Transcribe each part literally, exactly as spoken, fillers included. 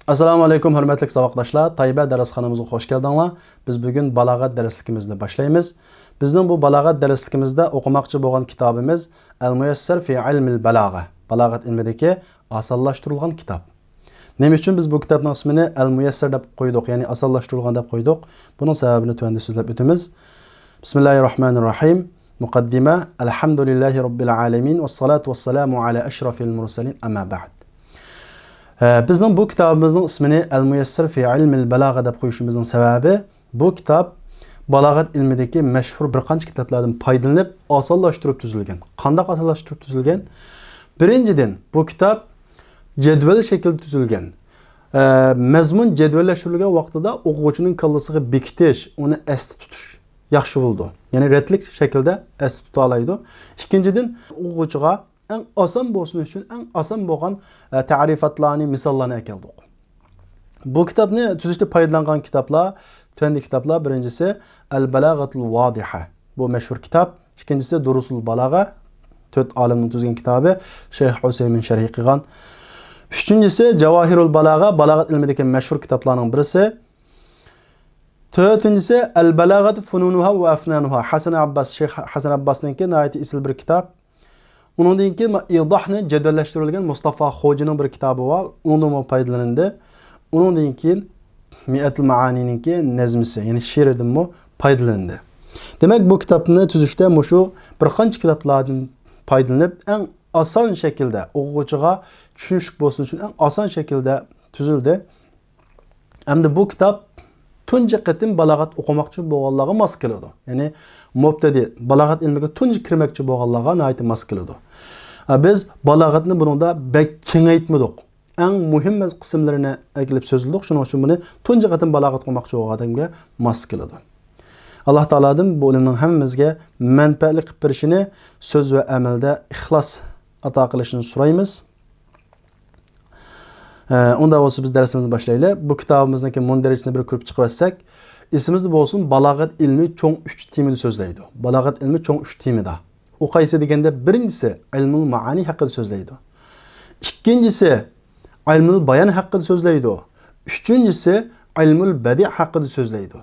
ئەسسالامۇ ئەلەيكۇم، ھۆرمەتلىك ساۋاقداشلار. تايبە دەرسخانىمىزغا خوش كەلدىڭلار. بىز بۈگۈن بالاغەت دەرسلىكىمىزنى باشلايمىز. بىزنىڭ بۇ بالاغەت دەرسلىكىمىزدە ئوقۇماقچى بولغان كىتابىمىز ئەل مۇيەسسەر فى ئىلمىل بالاغە، بالاغەت ئىلمىدىكى ئاسانلاشتۇرۇلغان كىتاب. نېمە ئۈچۈن بىز بۇ كىتابنىڭ ئىسمىنى ئەل مۇيەسسەر دەپ قويدۇق، يەنى ئاسانلاشتۇرۇلغان دەپ قويدۇق؟ بۇنىڭ سەۋەبىنى تۆۋەندە سۆزلەپ ئۆتىمىز. بىسمىللاھىررەھمانىررەھىم. مۇقەددىمە. ئەلھەمدۇلىللاھى رەببىل ئالەمىن، ۋەسسالاتۇ ۋەسسالامۇ ئەلا ئەشرەفىل مۇرسەلىن، ئەمما بەئد. ئە، بىزنىڭ بۇ كىتابىمىزنىڭ ئىسمىنى ئەل مۇيەسسەر فى ئىلمىل بالاغە دەپ قويۇشىمىزنىڭ سەۋەبى، بۇ كىتاب بالاغەت ئىلمىدىكى مەشھۇر بىر قانچە كىتابلاردىن پايدىلىنىپ، ئاسانلاشتۇرۇپ تۈزۈلگەن. قانداق ئاسانلاشتۇرۇپ تۈزۈلگەن؟ بىرىنچىدىن، بۇ كىتاب جەدۋەل شەكلىدە تۈزۈلگەن. ئە، مەزمۇن جەدۋەللەشتۈرۈلگەن ۋاقتىدا ئوقۇغۇچىنىڭ كاللىسىغا بېكىتىش، ئۇنى ئەستە تۇتۇش ياخشى بولىدۇ. يەنى رەتلىك شەكىلدە ئەستە تۇتالايدۇ. ئىككىنچىدىن، ئوقۇغۇچىغا ئەڭ ئاسان بولسۇن ئۈچۈن ئەڭ ئاسان بولغان، ئە، تەرىفاتلارنى، مىساللارنى ئەكەلدۇق. بۇ كىتابنى تۈزۈشتە پايدىلانغان كىتابلار، تۆۋەندىكى كىتابلار، بىرىنچىسى ئەل بالاغەتۇل ۋادىھە. بۇ مەشھۇر كىتاب. ئىككىنچىسى دۇرۇسۇل بالاغە. تۆت ئالىمنىڭ تۈزگەن كىتابى، شەيخ ھۈسەيمىن شەرھى قىلغان. ئۈچىنچىسى جاۋاھىرۇل بالاغە، بالاغەت ئىلمىدىكى مەشھۇر كىتابلارنىڭ بىرسى. تۆتىنچىسى ئەل بالاغەتۇ فۇنۇنۇھا ۋە ئەفنانۇھا، ھەسەن ئابباس، شەيخ ھەسەن ئابباسنىڭكى ناھايىتى ئېسىل بىر كىتاب. ئۇنىڭدىن كېيىن ما-، ئىزاھنى جەدۋەللەشتۈرۈلگەن مۇستافا خوجىنىڭ بىر كىتابى بار. ئۇنىڭدىنمۇ پايدىلىنىلدى. ئۇنىڭدىن كېيىن مىئەتۇل مائانىنىڭكى نەزمىسى، يەنى شېئىرىدىنمۇ پايدىلىنىلدى. دېمەك، بۇ كىتابنى تۈزۈشتە مۇشۇ بىر قانچە كىتابلاردىن پايدىلىنىپ، ئەڭ ئاسان شەكىلدە ئوقۇغۇچىغا چۈشىنىشلىك بولسۇن ئۈچۈن ئەڭ ئاسان شەكىلدە تۈزۈلدى. ئەمدى بۇ كىتاب تۇنجى قېتىم بالاغەت ئوقۇماقچى بولغانلارغا ماس كېلىدۇ. يەنى مۇبتەدىئ، بالاغەت ئىلمىگە تۇنجى كىرمەكچى بولغانلارغا ناھايىتى ماس كېلىدۇ. ئە، بىز بالاغەتنى بۇنىڭدا بەك كېڭەيتمىدۇق. ئەڭ مۇھىم قىسىملىرىنى ئەكىلىپ سۆزلىدۇق. شۇنىڭ ئۈچۈن بۇنى تۇنجى قېتىم بالاغەت ئوقۇماقچى بولغان ئادەمگە ماس كېلىدۇ. ئاللا تائالادىن بۇ ئىلىمنىڭ ھەممىمىزگە مەنپەئەتلىك قىلىپ بېرىشىنى، سۆز ۋە ئەمەلدە ئىخلاس ئاتا قىلىشىنى سورايمىز. ئە، ئۇنداق بولسا بىز دەرسىمىزنى باشلايلى. بۇ كىتابىمىزنىڭكى مۇندەرىجىسىنى بىر كۆرۈپ چىقىۋەتسەك، ئېسىمىزدە بولسۇن، بالاغەت ئىلمى چوڭ ئۈچ تېمىدا سۆزلەيدۇ. بالاغەت ئىلمى چوڭ ئۈچ تېمىدا. ئۇ قايسى دېگەندە، بىرىنچىسى ئىلمۇل مائانى ھەققىدە سۆزلەيدۇ. ئىككىنچىسى ئىلمۇل بايان ھەققىدە سۆزلەيدۇ. ئۈچىنچىسى ئىلمۇل بەدىئ ھەققىدە سۆزلەيدۇ.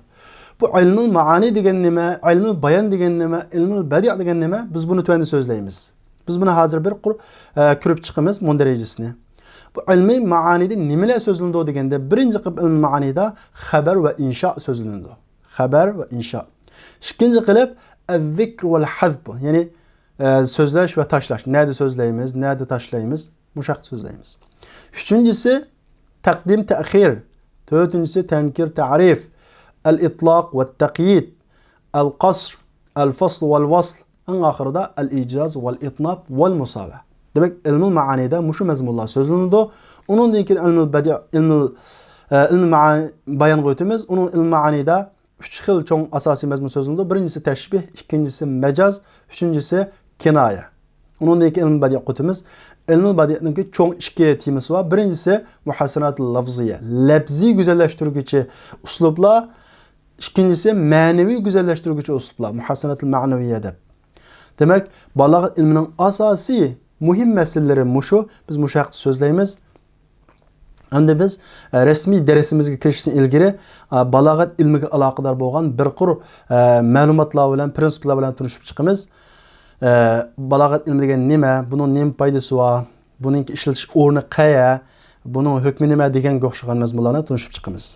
بۇ ئىلمۇل مائانى دېگەن نېمە؟ ئىلمۇل بايان دېگەن نېمە؟ ئىلمۇل بەدىئ دېگەن نېمە؟ بىز بۇنى تۆۋەندە سۆزلەيمىز. بىز بۇنى ھازىر بىر قۇر-، ئە، كۆرۈپ چىقىمىز مۇندەرىجىسىنى. بۇ ئىلمۇل مائانىدە نېمىلەر سۆزلىنىدۇ دېگەندە، بىرىنچى قېتىم ئىلمۇل مائانىدا خەبەر ۋە ئىنشا سۆزلىنىدۇ. خەبەر ۋە ئىنشا. ئىككىنچى قىلىپ، ئەززىكر ۋەل ھەزف، يەنى، ئە، سۆزلەش ۋە تاشلاش. نەدە سۆزلەيمىز، نەدە تاشلايمىز؟ مۇشۇ ھەقتە سۆزلەيمىز. ئۈچىنچىسى، تەقدىم، تەخىر. تۆتىنچىسى، تەنكىر، تەرىف. ئەل ئىتلاق ۋە تەقيىد. ئەل قەسر، ئەل فەسل ۋەل ۋەسل. ئەڭ ئاخىرىدا ئەل ئىجاز ۋەل ئىتناب ۋەل مۇساۋە. دېمەك، ئىلمۇل مائانىدا مۇشۇ مەزمۇنلار سۆزلىنىدۇ. ئۇنىڭدىن كېيىن ئىلمۇل بەدىئ، ئىلمۇل، ئە، ئىلمۇل مائانى بايانغا ئۆتىمىز. ئۇنىڭ ئىلمۇل مائانىدا ئۈچ خىل چوڭ ئاساسىي مەزمۇن سۆزلىنىدۇ. بىرىنچىسى تەشبىھ، ئىككىنچىسى مەجاز، ئۈچىنچىسى كىنايە. ئۇنىڭدىن كېيىن ئىلمۇل بەدىئ قوتىمىز. ئىلمۇل بەدىئنىڭكى چوڭ ئىككى تېمىسى بار. بىرىنچىسى مۇھەسسەناتۇل لەفزىيە، لەپزىي گۈزەللەشتۈرگۈچى ئۇسلۇبلار. ئىككىنچىسى مەنىۋى گۈزەللەشتۈرگۈچى ئۇسلۇبلار، مۇھەسسەناتۇل مەنىۋىيە دەپ. دېمەك، بالاغەت ئىلمىنىڭ ئاساسىي مۇھىم مەسىلىلىرى مۇشۇ. بىز مۇشۇ ھەقتە سۆزلەيمىز. ئەمدى بىز، ئە، رەسمىي دەرسىمىزگە كىرىشتىن ئىلگىرى، ئە، بالاغەت ئىلمىگە ئالاقىدار بولغان بىر قۇر، ئە، مەلۇماتلار بىلەن، پىرىنسىپلار بىلەن تونۇشۇپ چىقىمىز. ئە، بالاغەت ئىلمى دېگەن نېمە؟ بۇنىڭ نېمە پايدىسى بار؟ بۇنىڭكى ئىشلىتىش ئورنى قەيە؟ بۇنىڭ ھۆكمى نېمە؟ دېگەنگە ئوخشىغان مەزمۇنلارنى تونۇشۇپ چىقىمىز.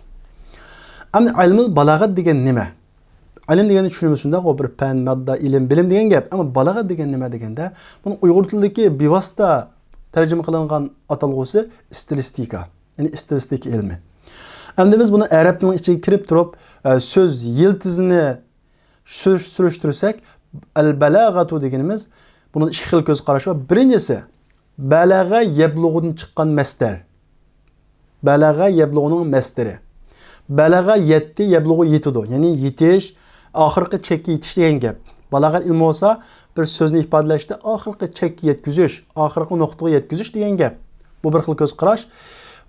ئەمدى ئىلمۇل بالاغەت دېگەن نېمە؟ ئىلىم دېگەننى چۈشىنىمىز، شۇنداق، ئۇ بىر پەن، ماددا، ئىلىم، بىلىم دېگەن گەپ. ئەمما بالاغەت دېگەن نېمە دېگەندە، بۇنىڭ ئۇيغۇر تىلىدىكى بىۋاسىتە تەرجىمە قىلىنغان ئاتالغۇسى ئىستىلىستىكا، يەنى ئىستىلىستىكا ئىلمى. ئەمدى بىز بۇنى ئەرەب تىلىنىڭ ئىچىگە كىرىپ تۇرۇپ، ئە، سۆز يىلتىزىنى سۈر-، سۈرۈشتۈرسەك، ئەل بالاغەتۇ دېگىنىمىز، بۇنىڭ ئىككى خىل كۆز قاراش بار. بىرىنچىسى، بەلەغە يەبلۇغۇدىن چىققان مەسدەر. بەلەغە يەبلۇغۇنىڭ مەسدىرى. بەلەغە يەتتى، يەبلۇغۇ يېتىدۇ. يەنى يېتىش، ئاخىرقى چەككە يېتىش دېگەن گەپ. بالاغەت ئىلمى بولسا، بىر سۆزنى ئىپادىلەشتە ئاخىرقى چەككە يەتكۈزۈش، ئاخىرقى نۇقتىغا يەتكۈزۈش دېگەن گەپ. بۇ بىر خىل كۆز قاراش.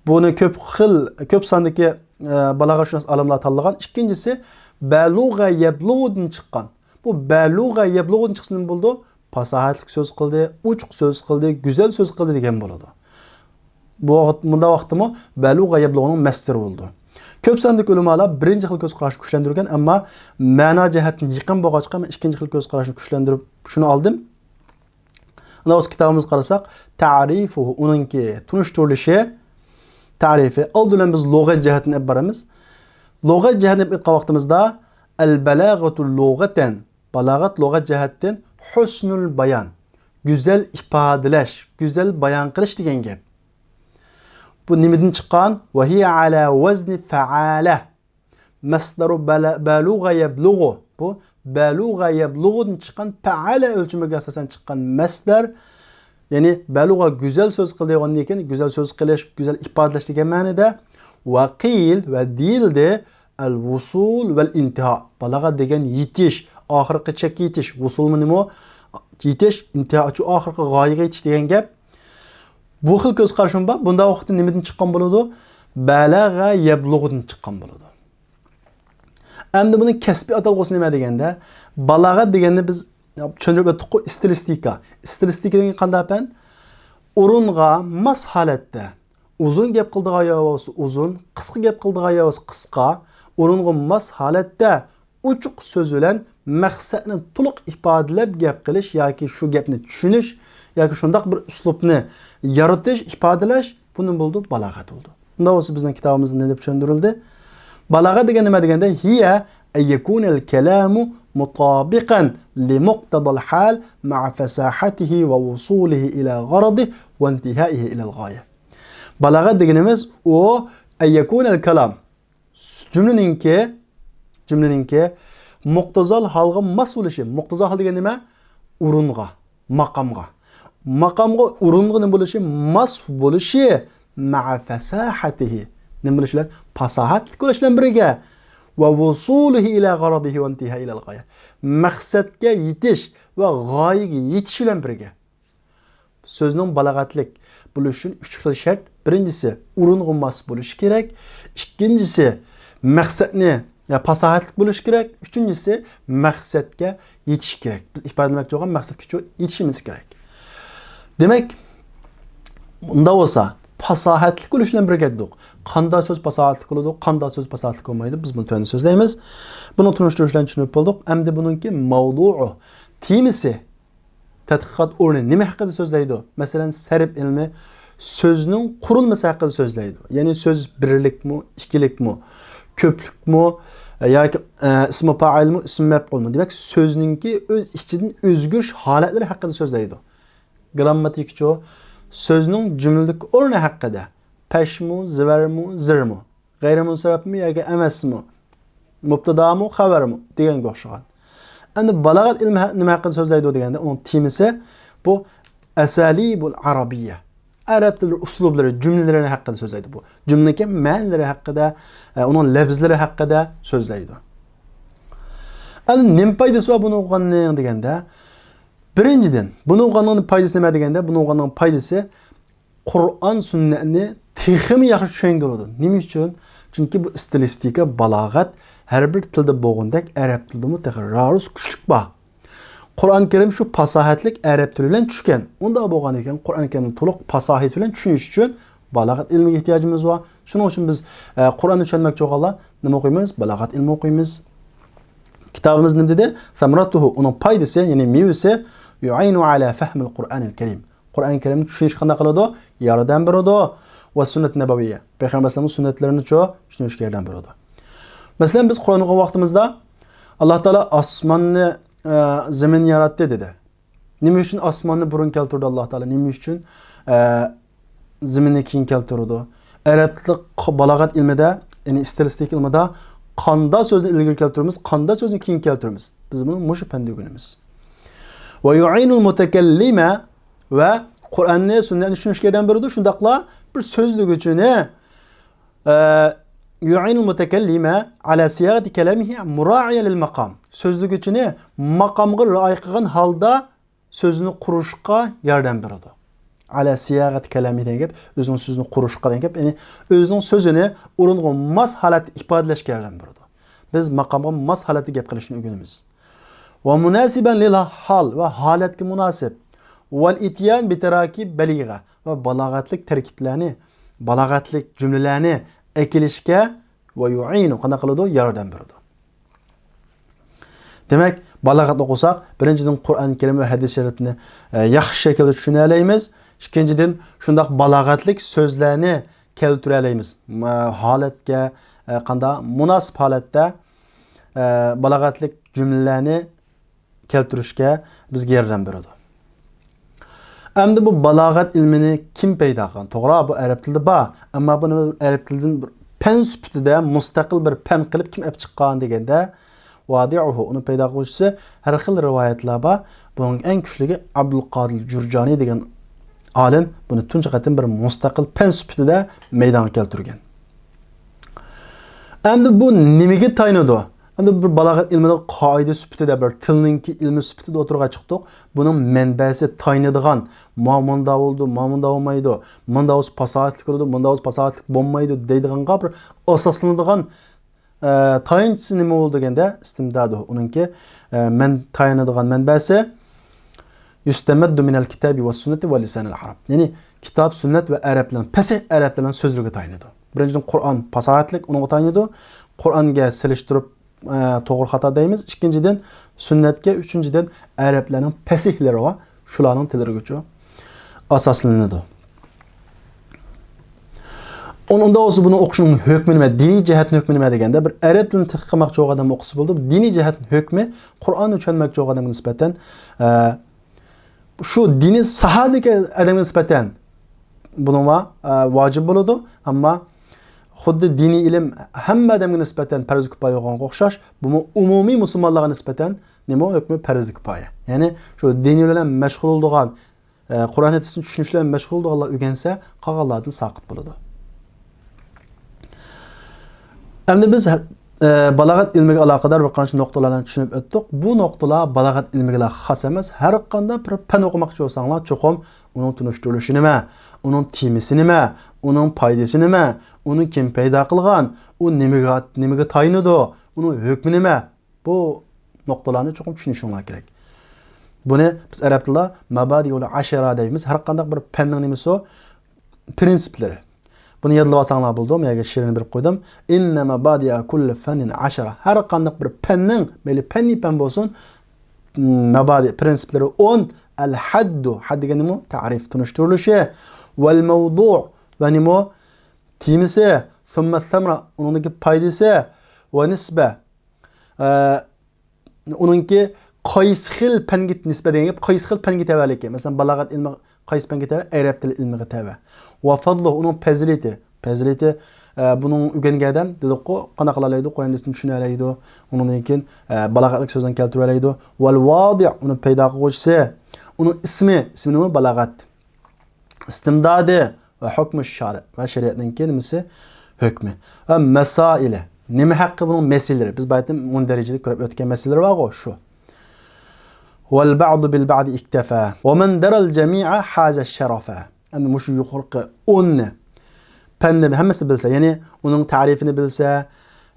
بۇنى كۆپ خىل، كۆپ ساندىكى، ئە، بالاغەتشۇناس ئالىملار تاللىغان. ئىككىنچىسى، بەلۇغە يەبلۇغۇدىن چىققان. بۇ بەلۇغە يەبلۇغۇدىن چىقسا نېمە بولىدۇ؟ پاساھەتلىك سۆز قىلدى، ئوچۇق سۆز قىلدى، گۈزەل سۆز قىلدى دېگەن بولىدۇ. بۇ ۋاقىت، مۇنداق ۋاقىتتىمۇ بەلۇغە يەبلۇغۇنىڭ مەسدىرى بولىدۇ. كۆپ ساندىكى ئۆلىمالار بىرىنچى خىل كۆز قاراشنى كۈچلەندۈرگەن، ئەمما مەنا جەھەتتىن يېقىن بولغاچقا، مەن ئىككىنچى خىل كۆز قاراشنى كۈچلەندۈرۈپ شۇنى ئالدىم. ئاندىن بولسا كىتابىمىزغا قارىساق، تەرىفۇھۇ، ئۇنىڭكى تونۇشتۇرۇلۇشى، تەرىفى، ئالدى بىلەن بىز لۇغەت جەھەتتىن ئېلىپ بارىمىز. لۇغەت جەھەتتىن ئېلىپ ئېيتقان ۋاقتىمىزدا، ئەل بەلاغەتۇ لۇغەتەن، بالاغەت لۇغەت جەھەتتىن، ھۇسنۇل بايان، گۈزەل ئىپادىلەش، گۈزەل بايان قىلىش دېگەن گەپ. بۇ نېمىدىن چىققان؟ ۋەھىيە ئەلا ۋەزنى فەئالە. مەسدەرۇ بەلە-، بەلۇغە يەبلۇغۇ. بۇ بەلۇغە يەبلۇغۇدىن چىققان، پەئالە ئۆلچىمىگە ئاساسەن چىققان مەسدەر. يەنى بەلۇغە گۈزەل سۆز قىلدى دېگەندىن كېيىن، گۈزەل سۆز قىلىش، گۈزەل ئىپادىلەش دېگەن مەنىدە. ۋە قىل، ۋە دېيىلدى، ئەل ۋۇسۇل ۋەل ئىنتىھا. بالاغەت دېگەن يېتىش، ئاخىرقى چەككە يېتىش. ۋۇسۇلمۇ نېمە؟ يېتىش، ئىنتىھا، شۇ ئاخىرقى غايىگە يېتىش دېگەن گەپ. بۇ خىل كۆز قارىشىمۇ بار. بۇنداق ۋاقىتتا نېمىدىن چىققان بولىدۇ؟ بەلەغە يەبلۇغۇدىن چىققان بولىدۇ. ئەمدى بۇنىڭ كەسپىي ئاتالغۇسى نېمە دېگەندە، بالاغەت دېگەننى بىز چۈشەندۈرۈپ ئۆتتۇققۇ، ئىستىلىستىكا. ئىستىلىستىكا دېگەن قانداق پەن؟ ئورۇنغا ماس ھالەتتە ئۇزۇن گەپ قىلىدىغان يەر بولسا ئۇزۇن، قىسقا گەپ قىلىدىغان يەر بولسا قىسقا، ئورۇنغا ماس ھالەتتە ئوچۇق سۆز بىلەن مەقسەتنى تولۇق ئىپادىلەپ گەپ قىلىش ياكى شۇ گەپنى چۈشىنىش ياكى شۇنداق بىر ئۇسلۇبنى يارىتىش، ئىپادىلەش، بۇنى بولىدۇ، بالاغەت بولىدۇ. ئۇنداق بولسا بىزنىڭ كىتابىمىزدا نېمە دەپ چۈشەندۈرۈلدى؟ بالاغەت دېگەن نېمە دېگەندە، ھىيە ئەن يەكۇنەل كەلامۇ مۇتابىقەن لىمۇقتەدال ھال مەئە فەساھەتىھى ۋە ۋۇسۇلىھى ئىلە غەرەدىھ ۋە ئىنتىھائىھى ئىلەل غايە. بالاغەت دېگىنىمىز ئۇ، ئەن يەكۇنەل كەلام، جۈملىنىڭكى، جۈملىنىڭكى مۇقتەزال ھالغا ماس بولۇشى. مۇقتەزال ھال دېگەن نېمە؟ ئورۇنغا، ماقامغا. ماقامغا، ئورۇنغا نېمە بولۇشى؟ ماس بولۇشى. مەئە فەساھەتىھى. نېمە بولۇشى بىلەن؟ پاساھەتلىك بولۇش بىلەن بىرگە. ۋە ۋۇسۇلىھى ئىلە غەرەدىھى ۋە ئىنتىھائىھى ئىلەل غايە. مەقسەتكە يېتىش ۋە غايىگە يېتىش بىلەن بىرگە. سۆزنىڭ بالاغەتلىك بولۇشى ئۈچۈن ئۈچ خىل شەرت. بىرىنچىسى، ئورۇنغا ماس بولۇشى كېرەك. ئىككىنچىسى، مەقسەتنى، يا، پاساھەتلىك بولۇشى كېرەك. ئۈچىنچىسى، مەقسەتكە يېتىشى كېرەك. بىز ئىپادىلىمەكچى بولغان مەقسەتكە چو-، يېتىشىمىز كېرەك. دېمەك، ئۇنداق بولسا، پاساھەتلىك بولۇش بىلەن بىرگە دېدۇق. قانداق سۆز پاساھەتلىك بولىدۇ، قانداق سۆز پاساھەتلىك بولمايدۇ، بىز بۇنى تۆۋەندە سۆزلەيمىز. بۇنى تونۇشتۇرۇش بىلەن چۈشىنىپ بولدۇق. ئەمدى بۇنىڭكى مەۋزۇئى، تېمىسى، تەتقىقات ئورنى نېمە ھەققىدە سۆزلەيدۇ؟ مەسىلەن، سەرپ ئىلمى سۆزنىڭ قۇرۇلمىسى ھەققىدە سۆزلەيدۇ. يەنى سۆز بىرلىكمۇ، ئىككىلىكمۇ، كۆپلۈكمۇ، ياكى، ئە، ئىسمى پائىلمۇ، ئىسمى مەپئۇلمۇ؟ دېمەك، سۆزنىڭكى ئۆز ئىچىدىن ئۆزگىرىش ھالەتلىرى ھەققىدە سۆزلەيدۇ. گىرامماتىكىچۇ سۆزنىڭ جۈملىدىكى ئورنى ھەققىدە، پەشمۇ، زىۋەرمۇ، زىرمۇ، غەيرىي مۇنسەرىپمۇ ياكى ئەمەسمۇ، مۇبتىدامۇ، خەۋەرمۇ دېگەنگە ئوخشىغان. ئەمدى بالاغەت ئىلمى ھە-، نېمە ھەققىدە سۆزلەيدۇ دېگەندە، ئۇنىڭ تېمىسى بۇ ئەسالىبۇل ئەرەبىيە. ئەرەب تىل ئۇسلۇبلىرى، جۈملىلىرى ھەققىدە سۆزلەيدۇ بۇ. جۈملىنىڭكى مەنىلىرى ھەققىدە، ئە، ئۇنىڭ لەپزىلىرى ھەققىدە سۆزلەيدۇ. ئەمدى نېمە پايدىسى بار بۇنى ئوقۇغاننىڭ دېگەندە، بىرىنچىدىن، بۇنى ئوقۇغاننىڭ پايدىسى نېمە دېگەندە، بۇنى ئوقۇغاننىڭ پايدىسى قۇرئان سۈننەتنى تېخىمۇ ياخشى چۈشەنگىلى بولىدۇ. نېمە ئۈچۈن؟ چۈنكى بۇ ئىستىلىستىكا، بالاغەت ھەر بىر تىلدا بولغاندەك ئەرەب تىلىدىمۇ تېخى راۋۇس كۈچلۈك بار. قۇرئان كەرىم شۇ پاساھەتلىك ئەرەب تىلى بىلەن چۈشكەن. ئۇنداق بولغاندىكىن قۇرئان كەرىمنى تولۇق پاساھىتى بىلەن چۈشىنىش ئۈچۈن بالاغەت ئىلمىگە ئېھتىياجىمىز بار. شۇنىڭ ئۈچۈن بىز، ئە، قۇرئاننى چۈشەنمەكچى بولغانلار نېمە ئوقۇيمىز؟ بالاغەت ئىلمى ئوقۇيمىز. كىتابىمىز نېمە دېدى؟ سەمرەتۇھۇ، ئۇنىڭ پايدىسى، يەنى مېۋىسى، يۇئىنۇ ئەلا فەھمىل قۇرئانىل كەرىم. قۇرئان كەرىمنى چۈشىنىشكە قانداق قىلىدۇ؟ ياردەم بېرىدۇ. ۋە سۈننەت نەبەۋىيە. پەيغەمبەر ئەلەيھىسسالامنىڭ سۈننەتلىرىنى چۈشىنىشكە ياردەم بېرىدۇ. مەسىلەن، بىز قۇرئان ئوقۇغان ۋاقتىمىزدا، ئاللا تائالا ئاسماننى، ئە، زېمىننى ياراتتى دېدى. نېمە ئۈچۈن ئاسماننى بۇرۇن كەلتۈردى ئاللا تائالا؟ نېمە ئۈچۈن، ئە، زېمىننى كېيىن كەلتۈرىدۇ؟ ئەرەبلىك بالاغەت ئىلمىدە، يەنى ئىستىلىستىكا ئىلمىدا قاندا سۆزنى ئىلگىرى كەلتۈرىمىز، قاندا سۆزنى كېيىن كەلتۈرىمىز؟ بىز بۇنى مۇشۇ پەندە ئۆگىنىمىز. ۋە يۇئىنۇل مۇتەكەللىمە، ۋە قۇرئاننى، سۈننەتنى چۈشىنىشكە ياردەم بېرىدۇ. شۇنداقلا بىر سۆزلىگۈچىنى، ئە، يۇئىنۇل مۇتەكەللىمە ئەلا سىياغەتى كەلامىھى مۇرائىيە لىل ماقام. سۆزلىگۈچىنى ماقامغا رىئايە قىلغان ھالدا سۆزنى قۇرۇشقا ياردەم بېرىدۇ. ئەلا سىياغەتى كەلامىھى دېگەن گەپ، ئۆزىنىڭ سۆزىنى قۇرۇشقا دېگەن گەپ، يەنى ئۆزىنىڭ سۆزىنى ئورۇنغا ماس ھالەتتە ئىپادىلەشكە ياردەم بېرىدۇ. بىز ماقامغا ماس ھالەتتە گەپ قىلىشنى ئۆگىنىمىز. ۋە مۇناسىبەن لىل ھال، ۋە ھالەتكە مۇناسىپ. ۋەل ئىتيان بىتەراكىب بەلىغە، ۋە بالاغەتلىك تەركىبلەرنى، بالاغەتلىك جۈملىلەرنى ئەكېلىشكە، ۋە يۇئىنۇ، قانداق قىلىدۇ؟ ياردەم بېرىدۇ. دېمەك، بالاغەت ئوقۇساق، بىرىنچىدىن، قۇرئان كەرىم ۋە ھەدىس شەرىپنى، ئە، ياخشى شەكىلدە چۈشىنەلەيمىز. ئىككىنچىدىن، شۇنداق بالاغەتلىك سۆزلەرنى كەلتۈرەلەيمىز. مە-، ھالەتكە، ئە، قاندا-، مۇناسىپ ھالەتتە، ئە، بالاغەتلىك جۈملىلەرنى كەلتۈرۈشكە بىزگە ياردەم بېرىدۇ. ئەمدى بۇ بالاغەت ئىلمىنى كىم پەيدا قىلغان؟ توغرا، بۇ ئەرەب تىلىدا بار. ئەمما بۇنى ئەرەب تىلىدىن بىر پەن سۈپىتىدە مۇستەقىل بىر پەن قىلىپ كىم ئەپ چىققان دېگەندە، ۋادىئۇھۇ، ئۇنى پەيدا قىلغۇچىسى، ھەر خىل رىۋايەتلەر بار. بۇنىڭ ئەڭ كۈچلۈكى ئابدۇلقادىر جۇرجانى دېگەن ئالىم بۇنى تۇنجى قېتىم بىر مۇستەقىل پەن سۈپىتىدە مەيدانغا كەلتۈرگەن. ئەمدى بۇ نېمىگە تايىنىدۇ؟ ئەمدى بىر بالاغەت ئىلمىنىڭ قائىدە سۈپىتىدە، بىر تىلنىڭكى ئىلمى سۈپىتىدە ئوتتۇرىغا چىقتۇق. بۇنىڭ مەنبەسى، تايىنىدىغان، ما مۇندا بولىدۇ، ما مۇندا بولمايدۇ، مۇندا بولسا پاساھەتلىك بولىدۇ، مۇندا بولسا پاساھەتلىك بولمايدۇ دەيدىغانغا بىر ئاساسلىنىدىغان، ئە، تايىنچىسى نېمە بولىدۇ دېگەندە، ئىستىمدادۇ، ئۇنىڭكى، ئە، مەن تايىنىدىغان مەنبەسى يۇستەمەددۇ مىنەل كىتابى ۋەسسۇننەتى ۋە لىسانىل ئەرەب. يەنى كىتاب، سۈننەت ۋە ئەرەبلەرنىڭ، پەسىھ ئەرەبلەرنىڭ سۆزلىرىگە تايىنىدۇ. بىرىنچىدىن، قۇرئان پاساھەتلىك، ئۇنىڭغا تايىنىدۇ. قۇرئانغا سېلىشتۇرۇپ، ئە، توغرا خاتا دەيمىز. ئىككىنچىدىن، سۈننەتكە، ئۈچىنچىدىن، ئەرەبلەرنىڭ پەسىھلىرى بار، شۇلارنىڭ تىللىرىگىچۇ ئاساسلىنىدۇ. ئۇن-، ئۇنداق بولسا بۇنى ئوقۇشنىڭ ھۆكمى نېمە؟ دىنىي جەھەتتىن ھۆكمى نېمە دېگەندە، بىر ئەرەب تىلىنى تەتقىق قىلماقچى بولغان ئادەم ئوقۇسا بولىدۇ. دىنىي جەھەتتىن ھۆكمى، قۇرئاننى چۈشەنمەكچى بولغان ئادەمگە نىسبەتەن، ئە، شۇ دىنىي ساھەدىكى ئادەمگە نىسبەتەن بۇنىڭغا، ئە، ۋاجىپ بولىدۇ. ئەمما خۇددى دىنىي ئىلىم ھەممە ئادەمگە نىسبەتەن پەرز كۇپايە بولغانغا ئوخشاش، بۇمۇ ئومۇمىي مۇسۇلمانلارغا نىسبەتەن نېمە ھۆكمى؟ پەرز كۇپايە. يەنى شۇ دىنىي بىلەن مەشغۇل بولىدىغان، ئە، قۇرئان ھەدىسنى چۈشىنىش بىلەن مەشغۇل بولىدىغانلار ئۆگەنسە، قالغانلاردىن ساقىت بولىدۇ. ئەمدى بىز، ئە، بالاغەت ئىلمىگە ئالاقىدار بىر قانچە نۇقتىلارنى چۈشىنىپ ئۆتتۇق. بۇ نۇقتىلار بالاغەت ئىلمىگىلا خاس ئەمەس. ھەر قانداق بىر پەن ئوقۇماقچى بولساڭلار، چوقۇم ئۇنىڭ تونۇشتۇرۇلۇشى نېمە، ئۇنىڭ تېمىسى نېمە، ئۇنىڭ پايدىسى نېمە، ئۇنى كىم پەيدا قىلغان، ئۇ نېمىگە، نېمىگە تايىنىدۇ، ئۇنىڭ ھۆكمى نېمە؟ بۇ نۇقتىلارنى چوقۇم چۈشىنىشىڭلار كېرەك. بۇنى بىز ئەرەب تىلىدا مابادىئۇل ئەشەرە دەيمىز. ھەر قانداق بىر پەننىڭ نېمىسى ئۇ؟ پرىنسىپلىرى. بۇنى يادلىۋالساڭلار بولىدۇ. مەن يەرگە شېئىرنى بېرىپ قويدۇم. ئىننە مابادىئە كۇللى فەننىن ئەشەرە. ھەر قانداق بىر پەننىڭ، مەيلى پەن نېمە پەن بولسۇن، مابادىئ، پرىنسىپلىرى ئون. ئەل ھەددۇ، ھەد دېگەن نېمە؟ تەرىپ، تونۇشتۇرۇلۇشى. ۋەل مەۋدۇ، ۋە نېمە؟ تېمىسى. سۇممە سەمرە، ئۇنىڭدىكى پايدىسى. ۋە نىسبە، ئە، ئۇنىڭكى قايسى خىل پەنگە نىسبەت دېگەن گەپ، قايسى خىل پەنگە تەۋەلىكى. مەسىلەن، بالاغەت ئىلمى قايسى پەنگە تەۋە؟ ئەرەب تىلى ئىلمىگە تەۋە. ۋە فەزلۇ، ئۇنىڭ پەزىلىتى. پەزىلىتى، ئە، بۇنىڭ ئۆگەنگەن ئادەم دېدۇققۇ، قانداق قىلالايدۇ؟ قۇرئان ھەدىسنى چۈشىنەلەيدۇ. ئۇنىڭدىن كېيىن، ئە، بالاغەتلىك سۆزلەرنى كەلتۈرەلەيدۇ. ۋەل ۋادىئ، ئۇنى پەيدا قىلغۇچىسى. ئۇنىڭ ئىسمى، ئىسمى نېمە؟ بالاغەت. ئىستىمدادى ۋە ھۆكمى شارى ۋە شەرىئەتنىڭكى نېمىسى؟ ھۆكمى. ۋە مەسائىلى. نېمە ھەققى بۇنىڭ مەسىلىلىرى؟ بىز بايىتىن مۇندەرىجىدە كۆرۈپ ئۆتكەن مەسىلىلىرى بارغۇ، شۇ. ۋەل بەئدۇ بىل بەئدى ئىكتەفە. ۋە مەن دەرەل جەمىئە ھازە شەرەفە. ئەمدى مۇشۇ يۇقىرىقى ئوننى پەننى ھەممىسى بىلسە، يەنى ئۇنىڭ تەرىپىنى بىلسە،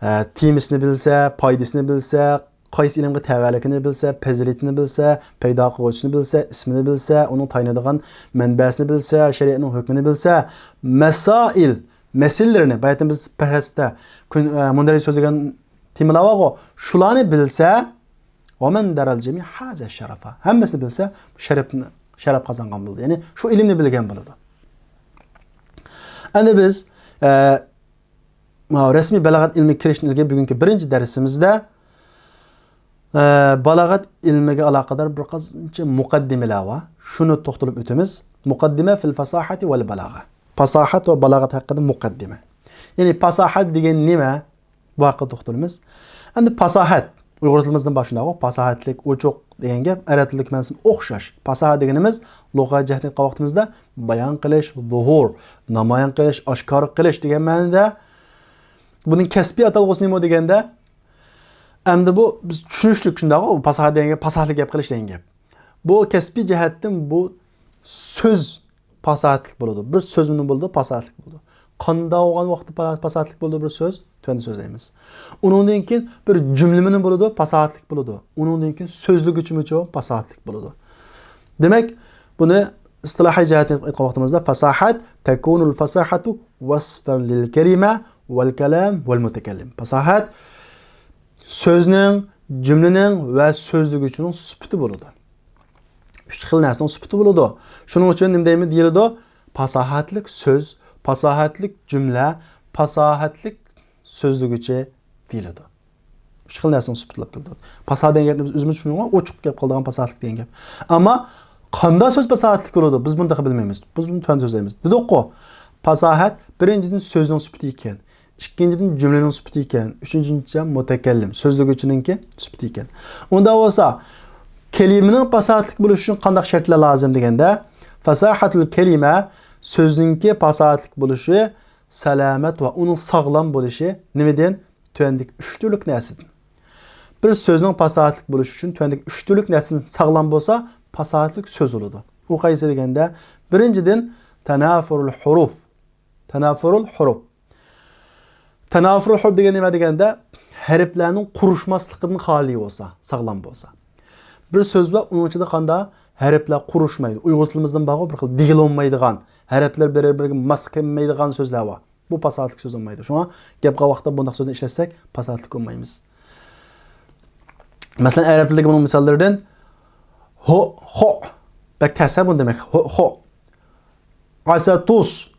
ئە، تېمىسىنى بىلسە، پايدىسىنى بىلسە، قايسى ئىلىمگە تەۋەلىكىنى بىلسە، پەزىلىتىنى بىلسە، پەيدا قىلغۇچىسىنى بىلسە، ئىسمىنى بىلسە، ئۇنىڭ تايىنىدىغان مەنبەسىنى بىلسە، شەرىئەتنىڭ ھۆكمىنى بىلسە، مەسائىل، مەسىلىلىرىنى، بايىتىن بىز پەرەستە، كۈن، ئە، مۇندەرىج سۆزلىگەن تېمىلار بارغۇ، شۇلارنى بىلسە، ۋە مەن دەرەل جەمىئە ھازە شەرەفە. ھەممىسىنى بىلسە، شەرەپنى، شەرەپ قازانغان بولىدۇ. يەنى شۇ ئىلىمنى بىلگەن بولىدۇ. ئەمدى بىز، ئە، ماۋۇ رەسمىي بالاغەت ئىلمىگە كىرىشتىن ئىلگىرى بۈگۈنكى بىرىنچى دەرسىمىزدە، ئە، بالاغەت ئىلمىگە ئالاقىدار بىر قانچە مۇقەددىمىلەر بار. شۇنى توختىلىپ ئۆتىمىز. مۇقەددىمە فىل فاساھەتى ۋەل بالاغە. پاساھەت ۋە بالاغەت ھەققىدە مۇقەددىمە. يەنى پاساھەت دېگەن نېمە؟ بۇ ھەققىدە توختىلىمىز. ئەمدى پاساھەت، ئۇيغۇر تىلىمىزدىن باشلايلى. پاساھەتلىك، ئوچۇق دېگەن گەپ ئەرەب تىلىدىكى مەنىسى ئوخشاش. پاساھەت دېگىنىمىز لۇغەت جەھەتتىن ئېيتقان ۋاقتىمىزدا بايان قىلىش، زۇھۇر، نامايان قىلىش، ئاشكارا قىلىش دېگەن مەنىدە. بۇنىڭ كەسپىي ئاتالغۇسى نېمە دېگەندە، ئەمدى بۇ بىز چۈشىنىشلىك شۇنداقغۇ، پاساھەت دېگەن گەپ، پاساھەتلىك گەپ قىلىش دېگەن گەپ. بۇ كەسپىي جەھەتتىن بۇ سۆز پاساھەتلىك بولىدۇ. بىر سۆزمۇ بولىدۇ، پاساھەتلىك بولىدۇ. قانداق بولغان ۋاقىتتا پا-، پاساھەتلىك بولىدۇ بىر سۆز؟ تۆۋەندە سۆزلەيمىز. ئۇنىڭدىن كېيىن بىر جۈملىمۇ بولىدۇ، پاساھەتلىك بولىدۇ. ئۇنىڭدىن كېيىن سۆزلىگۈچىمۇچۇ پاساھەتلىك بولىدۇ. دېمەك، بۇنى ئىستىلاھىي جەھەتتىن ئېيتقان ۋاقتىمىزدا، فاساھەت، تەكۇنۇل فاساھەتۇ ۋەسفەن لىل كەلىمە ۋەل كەلام ۋەل مۇتەكەللىم. پاساھەت سۆزنىڭ، جۈملىنىڭ ۋە سۆزلىگۈچىنىڭ سۈپىتى بولىدۇ. ئۈچ خىل نەرسىنىڭ سۈپىتى بولىدۇ. شۇنىڭ ئۈچۈن نېمە دەيمىز، دېيىلىدۇ؟ پاساھەتلىك سۆز، پاساھەتلىك جۈملە، پاساھەتلىك سۆزلىگۈچى دېيىلىدۇ. ئۈچ خىل نەرسىنىڭ سۈپىتى بولۇپ كېلىدۇ. پاساھەت دېگەن گەپنى بىز ئۆزىمىز چۈشىنىمىز، ئوچۇق گەپ قىلىدىغان پاساھەتلىك دېگەن گەپ. ئەمما قانداق سۆز پاساھەتلىك بولىدۇ؟ بىز بۇنى تېخى بىلمەيمىز. بىز بۇنى تۆۋەن سۆزلەيمىز. دېدۇققۇ، پاساھەت بىرىنچىدىن سۆزنىڭ سۈپىتى ئىكەن. ئىككىنچىدىن جۈملىنىڭ سۈپىتى ئىكەن. ئۈچىنچىدىن مۇتەكەللىم، سۆزلىگۈچىنىڭكى سۈپىتى ئىكەن. ئۇنداق بولسا، كەلىمىنىڭ پاساھەتلىك بولۇشى ئۈچۈن قانداق شەرتلەر لازىم دېگەندە، فاساھەتۇل كەلىمە، سۆزنىڭكى پاساھەتلىك بولۇشى سالامەت ۋە ئۇنىڭ ساغلام بولۇشى نېمىدىن؟ تۆۋەندىكى ئۈچ تۈرلۈك نەرسىدىن. بىر سۆزنىڭ پاساھەتلىك بولۇشى ئۈچۈن تۆۋەندىكى ئۈچ تۈرلۈك نەرسىدىن ساغلام بولسا، پاساھەتلىك سۆز بولىدۇ. ئۇ قايسى دېگەندە، بىرىنچىدىن، تانافۇرۇل ھۇرۇف. تانافۇرۇل ھۇرۇپ. تانافۇرۇل ھۇرۇپ دېگەن نېمە دېگەندە، ھەرپلەرنىڭ قۇرۇشماسلىقىدىن خالىي بولسا، ساغلام بولسا. بىر سۆز بار، ئۇنىڭ ئىچىدە قانداق ھەرپلەر قۇرۇشمايدۇ. ئۇيغۇر تىلىمىزدىن بارغۇ، بىر خىل دېگىلى بولمايدىغان، ھەرپلەر بىر-بىرىگە ماس كەلمەيدىغان سۆزلەر بار. بۇ پاساھەتلىك سۆز بولمايدۇ. شۇڭا گەپ قىلغان ۋاقىتتا بۇنداق سۆزنى ئىشلەتسەك، پاساھەتلىك بولمايمىز. مەسىلەن، ئەرەب تىلىدىكى بۇنىڭ مىساللىرىدىن، ھو، خو. بەك تەس ھە بۇنى دېمەك. ھو، خو. ئاسا، تۇس.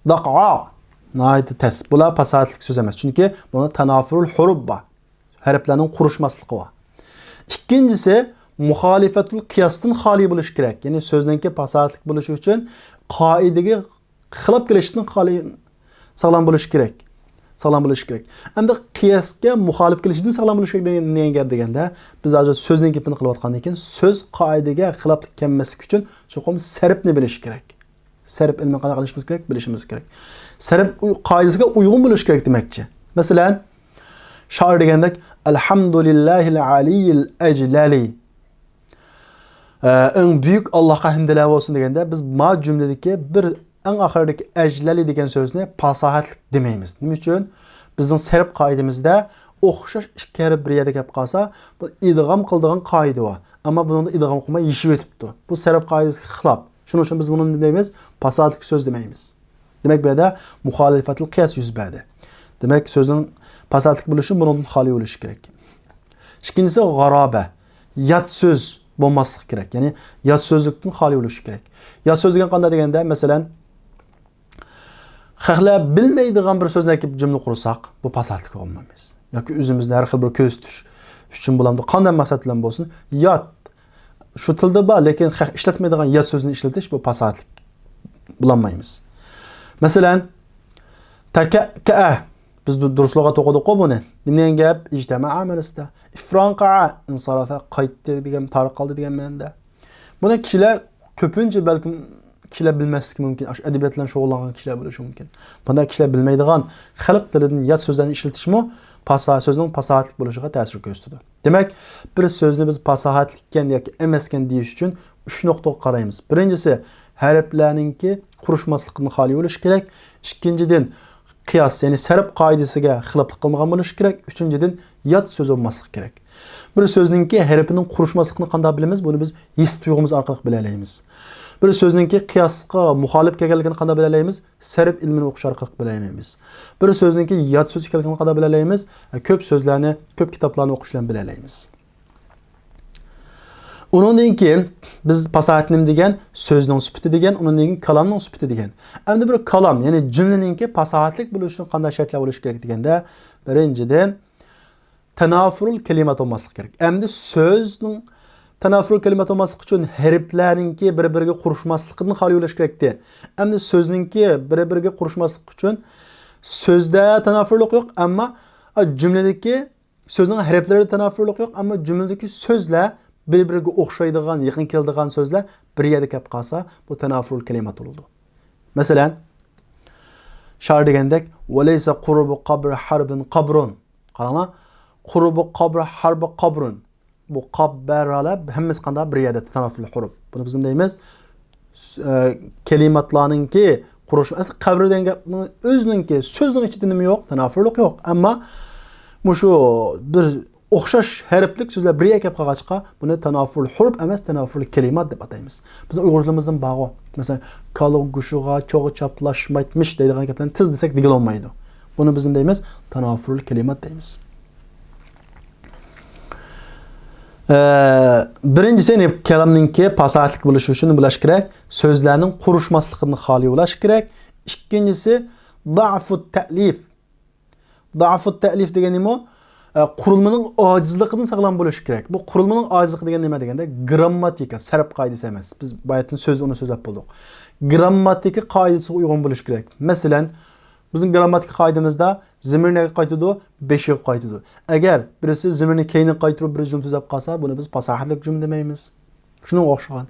داق، ئا. ناھايىتى تەس. بۇلار پاساھەتلىك سۆز ئەمەس. چۈنكى بۇنىڭدا تانافۇرۇل ھۇرۇپ بار. ھەرپلەرنىڭ قۇرۇشماسلىقى بار. ئىككىنچىسى، مۇخالىفەتۇل قىياستىن خالىي بولۇشى كېرەك. يەنى سۆزنىڭكى پاساھەتلىك بولۇشى ئۈچۈن قائىدىگە خىلاپ كېلىشتىن خالىي، ساغلام بولۇشى كېرەك. ساغلام بولۇشى كېرەك. ئەمدى قىياسقا مۇخالىپ كېلىشىدىن ساغلام بولۇشى كېرەك دېگەن، دېگەن گەپ دېگەندە، بىز ھازىر سۆزنىڭ گېپىنى قىلىۋاتقاندىن كېيىن، سۆز قائىدىگە خىلاپلىق كەلمەسلىك ئۈچۈن چوقۇم سەرپنى بىلىشى كېرەك. سەرپ ئىلمىنى قانداق قىلىشىمىز كېرەك؟ بىلىشىمىز كېرەك. سەرپ ئۇ-، قائىدىسىگە ئۇيغۇن بولۇشى كېرەك دېمەكچى. مەسىلەن، شائىر دېگەندەك، ئەلھەمدۇلىللاھىل ئەلىييىل ئەجلەلى. ئە، ئەڭ بۈيۈك ئاللاھقا ھەمدىلەر بولسۇن دېگەندە، بىز ما جۈملىدىكى بىر ئەڭ ئاخىرىدىكى ئەجلەلى دېگەن سۆزنى پاساھەتلىك دېمەيمىز. نېمە ئۈچۈن؟ بىزنىڭ سەرپ قائىدىمىزدە ئوخشاش ئىككى ھەرپ بىر يەردە كەپ قالسا، بۇ ئىدغام قىلىدىغان قائىدە بار. ئەمما بۇنىڭدا ئىدغام قىلماي يېشىۋېتىپتۇ. بۇ سەرپ قائىدىسىگە خىلاپ. شۇنىڭ ئۈچۈن بىز بۇنى نېمە دەيمىز؟ پاساھەتلىك سۆز دېمەيمىز. دېمەك، بۇ يەردە مۇخالىفەتۇل قىياس يۈز بەردى. دېمەك، سۆزنىڭ پاساھەتلىك بولۇشى بۇنىڭدىن خالىي بولۇشى كېرەك. ئىككىنچىسى، غارابە. يات سۆز بولماسلىقى كېرەك. يەنى يات سۆزلۈكتىن خالىي بولۇشى كېرەك. يات سۆز دېگەن قانداق دېگەندە، مەسىلەن، خەقلەر بىلمەيدىغان بىر سۆزنى ئەكىپ جۈملە قۇرساق، بۇ پاساھەتلىك بولمايمىز. ياكى ئۆزىمىزنى ھەر خىل بىر كۆرسىتىش ئۈچۈن بولامدۇ، قانداق مەقسەت بىلەن بولسۇن، يات، شۇ تىلدا بار، لېكىن خەق ئىشلەتمەيدىغان يات سۆزنى ئىشلىتىش، بۇ پاساھەتلىك بولالمايمىز. مەسىلەن، تەكەئكەئە. بىز دۇ-، دۇرۇس لۇغەت ئوقۇدۇققۇ بۇنى. نېمە دېگەن گەپ؟ ئىجتەمەئە مەنىسىدە. ئىفرانقەئە، ئىنسەرەفە، قايتتى دېگەن، تارىپ قالدى دېگەن مەنىدە. بۇنى كىشىلەر كۆپىنچە بەلكىم كىشىلەر بىلمەسلىكى مۇمكىن. ئاشۇ ئەدەبىيات بىلەن شۇغۇللانغان كىشىلەر بولۇشى مۇمكىن. بۇنداق كىشىلەر بىلمەيدىغان خەلق تىلىدىن يات سۆزلەرنى ئىشلىتىشمۇ پاسا-، سۆزنىڭ پاساھەتلىك بولۇشىغا تەسىر كۆرسىتىدۇ. دېمەك، بىر سۆزنى بىز پاساھەتلىككەن ياكى ئەمەسكەن دېيىش ئۈچۈن ئۈچ نۇقتىغا قارايمىز. بىرىنچىسى، ھەرپلەرنىڭكى قۇرۇشماسلىقتىن خالىي بولۇشى كېرەك. ئىككىنچىدىن، قىياس، يەنى سەرپ قائىدىسىگە خىلاپلىق قىلمىغان بولۇشى كېرەك. ئۈچىنچىدىن، يات سۆز بولماسلىقى كېرەك. بىر سۆزنىڭكى ھەرپىنىڭ قۇرۇشماسلىقىنى قانداق بىلىمىز؟ بۇنى بىز ھېس تۇيغۇمىز ئارقىلىق بىلەلەيمىز. بىر سۆزنىڭكى قىياسقا مۇخالىپ كەلگەنلىكىنى قانداق بىلەلەيمىز؟ سەرپ ئىلمىنى ئوقۇش ئارقىلىق بىلەلەيمىز. بىر سۆزنىڭكى يات سۆز ئىكەنلىكىنى قانداق بىلەلەيمىز؟ كۆپ سۆزلەرنى، كۆپ كىتابلارنى ئوقۇش بىلەن بىلەلەيمىز. ئۇنىڭدىن كېيىن بىز پاساھەت نېمە دېگەن؟ سۆزنىڭ سۈپىتى دېگەن، ئۇنىڭدىن كېيىن كالامنىڭ سۈپىتى دېگەن. ئەمدى بىر كالام، يەنى جۈملىنىڭكى پاساھەتلىك بولۇشى ئۈچۈن قانداق شەرتلەر بولۇشى كېرەك دېگەندە، بىرىنچىدىن، تانافۇرۇل كەلىمات بولماسلىقى كېرەك. ئەمدى سۆزنىڭ تانافۇرۇل كەلىمات بولماسلىقى ئۈچۈن ھەرپلەرنىڭكى بىر-بىرىگە قۇرۇشماسلىقىدىن خالىي بولۇشى كېرەكتى. ئەمدى سۆزنىڭكى بىر-بىرىگە قۇرۇشماسلىقى ئۈچۈن سۆزدە تانافۇرلۇق يوق، ئەمما، ئا، جۈملىدىكى سۆزنىڭ ھەرپلىرىدە تانافۇرلۇق يوق، ئەمما جۈملىدىكى سۆزلەر بىر-بىرىگە ئوخشايدىغان، يېقىن كېلىدىغان سۆزلەر بىر يەردە كەپ قالسا، بۇ تانافۇرۇل كەلىمات بولىدۇ. مەسىلەن، شائىر دېگەندەك، ۋەلەيسە قۇربۇ قەبرى ھەربىن قەبرۇن. قاراڭلار، قۇربۇ قەبرى ھەربى قەبرۇن. بۇ قاپ، بە، رالار ھەممىسى قانداق؟ بىر يەردە تانافۇرۇل ھۇرۇپ. بۇنى بىز نېمە دەيمىز؟ س-، ئە، كەلىماتلارنىڭكى قۇرۇشما، ئەسلى قەبرە دېگەن گەپنىڭ ئۆزىنىڭكى، سۆزنىڭ ئىچىدە نېمە يوق؟ تانافۇرلۇق يوق. ئەمما مۇشۇ بىر ئوخشاش ھەرپلىك سۆزلەر بىر يەرگە كەپ قالغاچقا، بۇنى تانافۇرۇل ھۇرۇپ ئەمەس، تانافۇرۇل كەلىمات دەپ ئاتايمىز. بىزنىڭ ئۇيغۇر تىلىمىزدىمۇ بارغۇ. مەسىلەن، كالا گۇشىغا، چوغى چاپلاشمايتمىش دەيدىغان گەپلەرنى تېز دېسەك دېگىلى بولمايدۇ. بۇنى بىز نېمە دەيمىز؟ تانافۇرۇل كەلىمات دەيمىز. ئە، بىرىنچىسى، يەنى كالامنىڭكى پاساھەتلىك بولۇشى ئۈچۈن نېمە بولۇش كېرەك؟ سۆزلەرنىڭ قۇرۇشماسلىقىدىن خالىي بولۇش كېرەك. ئىككىنچىسى، ضعف التأليف. ضعف التأليف دېگەن نېمە؟ ئە، قۇرۇلمىنىڭ ئاجىزلىقىدىن ساغلام بولۇش كېرەك. بۇ قۇرۇلمىنىڭ ئاجىزلىقى دېگەن نېمە دېگەندە، گرامماتىكا، سەرپ قائىدىسى ئەمەس. بىز باياتىن سۆزدە ئۇنى سۆزلەپ بولدۇق. گرامماتىكا قائىدىسىگە ئۇيغۇن بولۇش كېرەك. مەسىلەن، بىزنىڭ گرامماتىكا قائىدىمىزدا زېمىر نەگە قايتىدۇ؟ بېشىغا قايتىدۇ. ئەگەر بىرسى زېمىرنى كەينىگە قايتۇرۇپ بىر جۈملە سۆزلەپ قالسا، بۇنى بىز پاساھەتلىك جۈملە دېمەيمىز. شۇنىڭغا ئوخشىغان.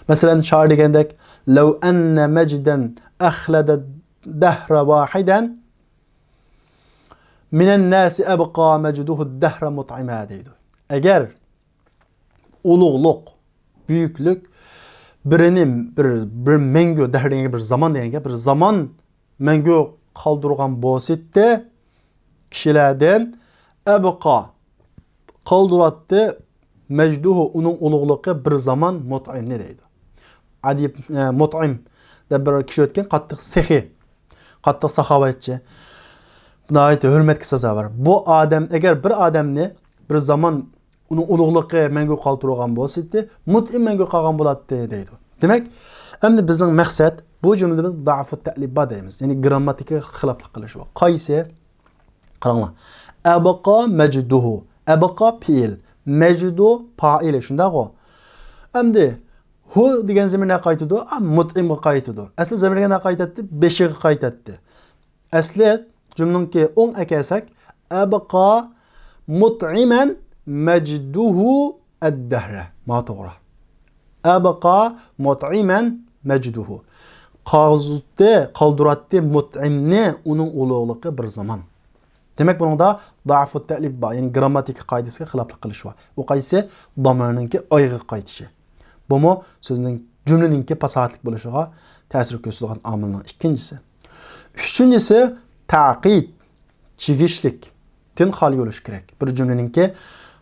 مەسىلەن، شائىر دېگەندەك، لو أن مجدا أخلد الدهر واحدا من الناس أبقى مجده الدهر مطعما دەيدۇ. ئەگەر ئۇلۇغلۇق، بۈيۈكلۈك بىرىنى، بىر، بىر مەڭگۈ، دەھر دېگەن بىر زامان دېگەن گەپ، بىر زامان مەڭگۈ قالدۇرغان بولسىدى، كىشىلەردىن، ئەبقا، قالدۇراتتى، مەجدۇھۇ، ئۇنىڭ ئۇلۇغلۇقى بىر زامان مۇتئىمنى دەيدۇ. ئەدىب، ئە، مۇتئىم دەپ بىر كىشى ئۆتكەن، قاتتىق سېخىي، قاتتىق ساخاۋەتچى. ناھايىتى ھۆرمەتكە سازاۋەر. بۇ ئادەم، ئەگەر بىر ئادەمنى بىر زامان ئۇنىڭ ئۇلۇغلۇقى مەڭگۈ قالدۇرغان بولسىدى، مۇتئىم مەڭگۈ قالغان بولاتتى دەيدۇ. دېمەك، ئەمدى بىزنىڭ مەقسەت، بۇ جۈملىدە بىز ضعف التأليف بار دەيمىز. يەنى گرامماتىكىغا خىلاپلىق قىلىش بار. قايسى؟ قاراڭلار. ئەبقا مەجدۇھۇ. ئەبقا پېئىل. مەجدۇ پائىلى. شۇنداقغۇ؟ ئەمدى ھۇ دېگەن زېمىر نەگە قايتىدۇ؟ ئا، مۇتئىمغا قايتىدۇ. ئەسلى زېمىر نەگە قايتاتتى؟ بېشىغا قايتاتتى. ئەسلى جۈملىنىڭكى ئوڭ ئەكەلسەك، ئەبقا مۇتئىمەن مەجدۇھۇ ئەددەھرە. ما توغرا. ئەبقا مۇتئىمەن مەجدۇھۇ. قالدۇراتتى، قالدۇراتتى مۇتئىمنى ئۇنىڭ ئۇلۇغلۇقى بىر زامان. دېمەك، بۇنىڭدا ضعف التأليف بار، يەنى گرامماتىكا قائىدىسىگە خىلاپلىق قىلىش بار. ئۇ قايسى؟ ضمىرنىڭكى ئايغا قايتىشى. بۇمۇ سۆزنىڭ، جۈملىنىڭكى پاساھەتلىك بولۇشىغا تەسىر كۆرسىتىدىغان ئامىلنىڭ ئىككىنچىسى. ئۈچىنچىسى، تەقىيد، چىگىشلىكتىن خالىي بولۇش كېرەك. بىر جۈملىنىڭكى